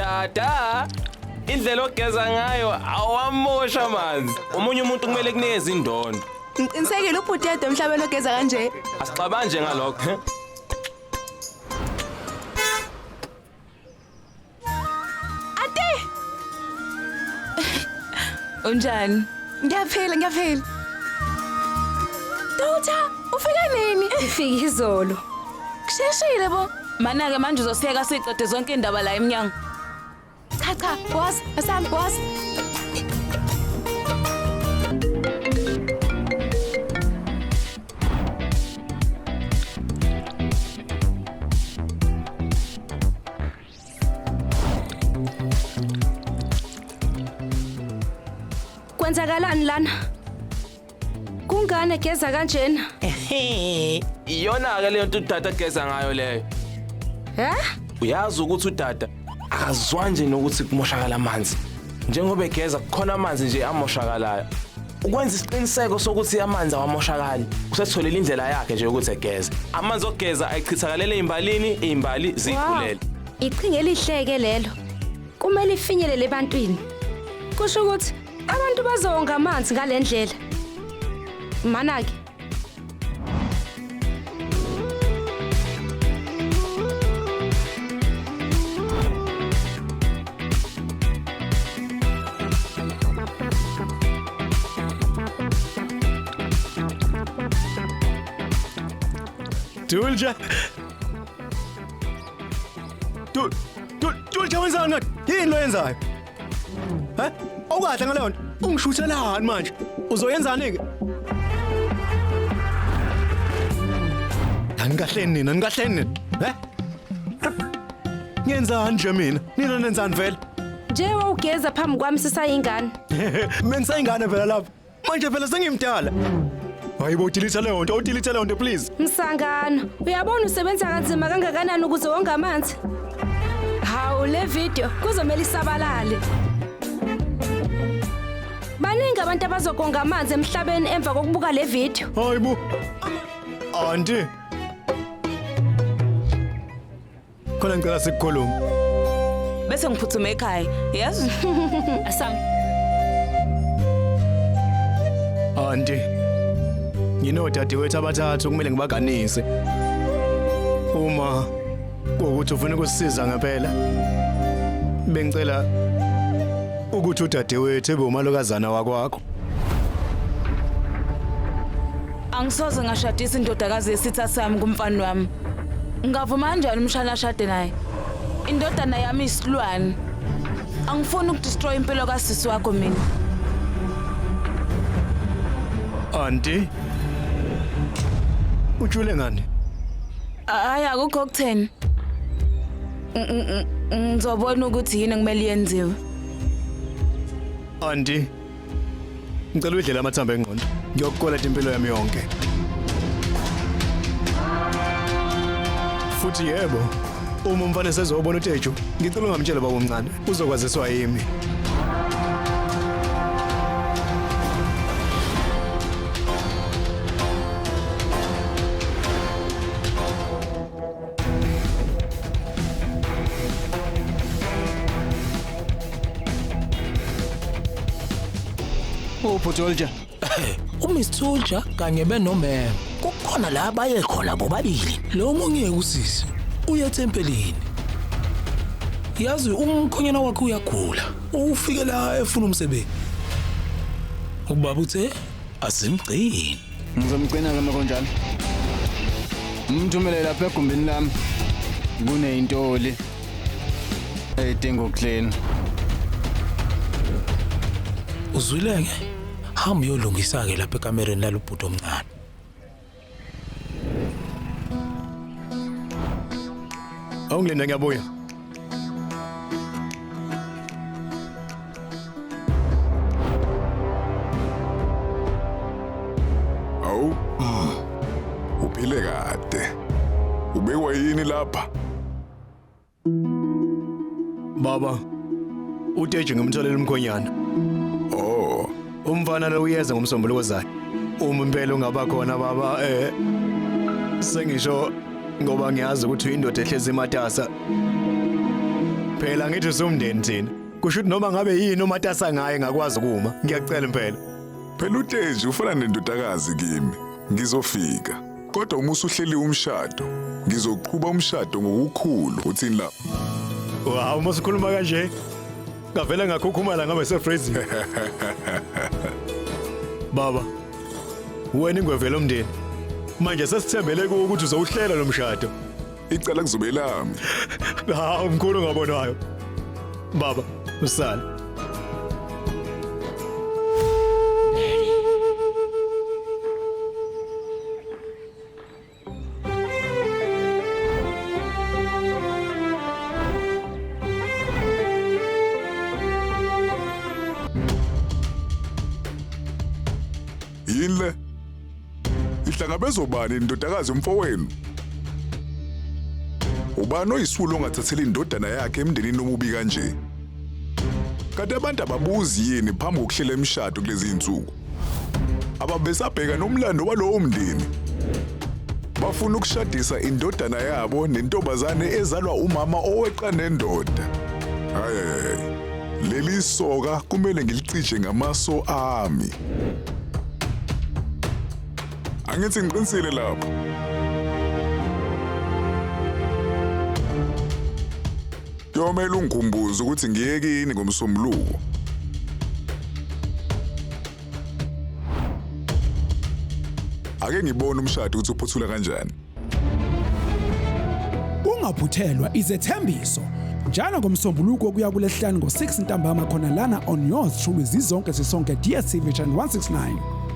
Dada, indlela ogeza ngayo awamosha amanzi. Omunye umuntu kumele kunikeze indondo. Ngiqinisekile ubhuti yedwa emhlabeni ogeza kanje. Asixabani nje ngalokho. Ate! Unjani? Ngiyaphila, ngiyaphila. Daughter, ufika nini? Ngifike izolo. Kusheshile bo. Mana-ke manje uzosiyeka siqede zonke indaba la emnyango. Cha cha, boss, asami boss. Kwenzakalani lana? Kungani egeza kanjena? Iyona-ke leyo nto udada ageza ngayo leyo. He? Uyazi ukuthi udada akazwa nje nokuthi kumoshakala amanzi. Njengoba egeza kukhona amanzi nje amoshakalayo. Ukwenza isiqiniseko sokuthi amanzi awamoshakali, usetholile indlela yakhe nje yokuthi egeze. Amanzi okugeza ayichithakalele ey'mbalini, iy'mbali ziyikhulele. Iqhinga elihleke lelo. Kumele ifinyelele ebantwini. Kusho ukuthi abantu bazowonga amanzi ngale ndlela. Mana-ke. Dulce. Dul Dul Dulce wenzani ngathi? Yini lo yenzayo? He? Awukahle ngaleyo nto. Ungishuthelani manje? Uzoyenzani ke? Anikahleni nina, anikahleni nina. He? Ngenzani nje mina? Nina nenzani vele? Nje wawugeza phambi kwami sisayingane. Mina ngisayingane vele lapha. Manje phela sengimdala. Hayibo delete leyo nto, delete leyo nto please. Msangano, uyabona usebenza kanzima kangakanani ukuze wonge amanzi? Hawu le video kuzomela isabalale. Baningi abantu abazokonga amanzi emhlabeni emva kokubuka le video. Hayibo. Auntie. Khona ngicela sikukhulume. Bese ngiphuthuma ekhaya. Yazi? Asam. Auntie. Nginodadewethu abathathu kumele ngibaganise. Uma kuwukuthi ufuna ukusisiza ngempela. Bengicela ukuthi udadewethu ebe umalokazana wakwakho. Angisoze ngashadisa indodakazi yesitha sami kumfana wami. Ngavuma kanjani umshana ashade naye? Indodana yami isilwane. Angifuni ukudestroy impilo kasisi wakho mina. Auntie. Ujule ngani? Hayi akukho okutheni. Ngizobona ukuthi yini kumele yenziwe. Auntie. Ngicela udlela amathambo engqondo. Ngiyokukoleta impilo yami yonke. Futhi yebo, uma umfana esezobona uTeju, ngicela ungamtshela baba omncane, uzokwaziswa yimi. Uphi uTolja? UMr Tolja kanye benomem. Kukhona la baye khona bobabili. Lo munye usisi uye ethempelini. Yazi umkhonyana wakhe uyagula. Ufike la efuna umsebenzi. Ubaba uthe asimgcini. Ngizomgcina ke makunjalo. Umthumele lapha egumbini lami. Kuneyintoli edinga ukuklina. Uzwile ke? Hamba uyolungisa ke lapha ekamereni lalubhuti omncane. Awungilinde ngiyabuya. Awu. Uphile kade. Ubekwa yini lapha? Baba, uTeji ngimtholele umkhonyana. Oh, Umfana lo uyeza ngomsombuluko ozayo. Uma impela ungaba khona baba sengisho ngoba ngiyazi ukuthi uyindoda ehlezi imatasa. Phela ngithi usumndeni thina. Kusho ukuthi noma ngabe yini umatasa ngaye ngakwazi ukuma. Ngiyacela impela. Phela uTenji ufana nendodakazi kimi. Ngizofika. Kodwa uma usuhleli umshado, ngizoqhuba umshado ngokukhulu. Uthini la? Wow, uma usukhuluma kanje. Ngavela ngakhukhumala ngabe sefreezing. Baba, wena ingwevela umndeni. Manje sesithembele kuwe ukuthi uzowuhlela lo mshado. Icala kuzobe lami. Hawu mkhulu ngabonwayo. Baba, usale. Yini le? Ihlangabezwa ubani indodakazi yomfowenu? Ubani oyisulu ongathathela indodana yakhe emndenini omubi kanje? Kanti abantu ababuzi yini phambi kokuhlela imishado kulezi zinsuku? Ababesabheka nomlando walowo mndeni. Bafuna ukushadisa indodana yabo nentombazane ezalwa umama oweqa nendoda. Hayi hayi. Leli soka kumele ngilicije ngamaso ami. Angithi ngiqinisile lapho. Kuyomele ungikhumbuze ukuthi ngiye kini ngomsombuluko. Ake ngibone umshado ukuthi uphothula kanjani. Ungaphuthelwa izethembiso njalo ngomsombuluko kuya kulesihlanu ngo-6 ntambama khona lana on yours truly zizonke sisonke DStv channel 169.